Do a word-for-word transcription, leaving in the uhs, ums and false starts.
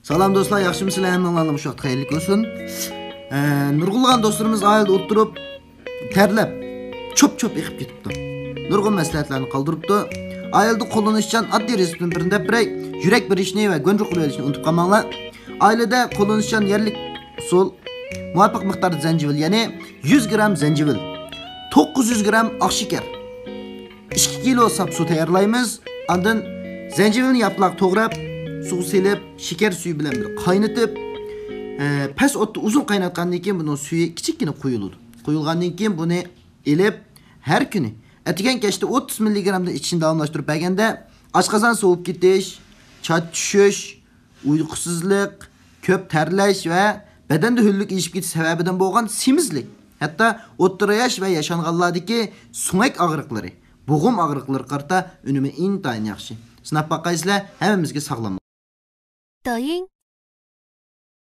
سالام دوستلار، ياخشىمۇسىلەر؟ ھەممىڭلارنىڭ شۇ ۋاقىت خەيرلىك بولسۇن. ئە، نۇرغۇنلىغان دوستلىرىمىز ئائىلىدە ئولتۇرۇپ، تەرلەپ، چوپ-چوپ ئېقىپ كېتىپتۇ. نۇرغۇن مەسلىھەتلەرنى قالدۇرۇپتۇ. ئائىلىدە قوللىنىشچان ئاددىي رېتسېپتىن بىرنى دەپ بېرەي. يۈرەك بېرىشنى ۋە گۆنجە قىلىۋېلىشنى ئۇنتۇپ قالماڭلار. ئائىلىدە قوللىنىشچان يەرلىك ئۇسۇل، مۇۋاپىق مىقداردا زەنجىۋىل، يەنى يۈز گرام زەنجىۋىل، توققۇز يۈز گرام ئاق شېكەر، ئىككى كىلو ساپ سۇ تەييارلايمىز. ئاندىن زەنجىۋىلنى ياپىلاق توغراپ، سۇغا سېلىپ، شېكەر سۈيى بىلەن بىر قاينىتىپ، ئە، پەس ئوتتا ئۇزۇن قايناتقاندىن كېيىن بۇنىڭ سۈيى كىچىككىنە قۇيۇلىدۇ. قۇيۇلغاندىن كېيىن بۇنى ئېلىپ، ھەر كۈنى ئەتىگەن كەچتە ئوتتۇز مىللىگرامدىن ئىچىشنى داۋاملاشتۇرۇپ بەرگەندە، ئاشقازان سوۋۇپ كېتىش، چاچ چۈشۈش، ئۇيقۇسىزلىق، كۆپ تەرلەش ۋە بەدەندە ھۆللۈك ئېشىپ كېتىش سەۋەبىدىن بولغان سېمىزلىك، ھەتتا ئوتتۇرا ياش ۋە ياشانغانلاردىكى سۆڭەك ئاغرىقلىرى، بوغۇم ئاغرىقلىرىغا قارىتا ئۈنۈمى ئىنتايىن ياخشى. سىناپ باققايسىلەر، ھەممىمىزگە ساغلاملىق. 抖音、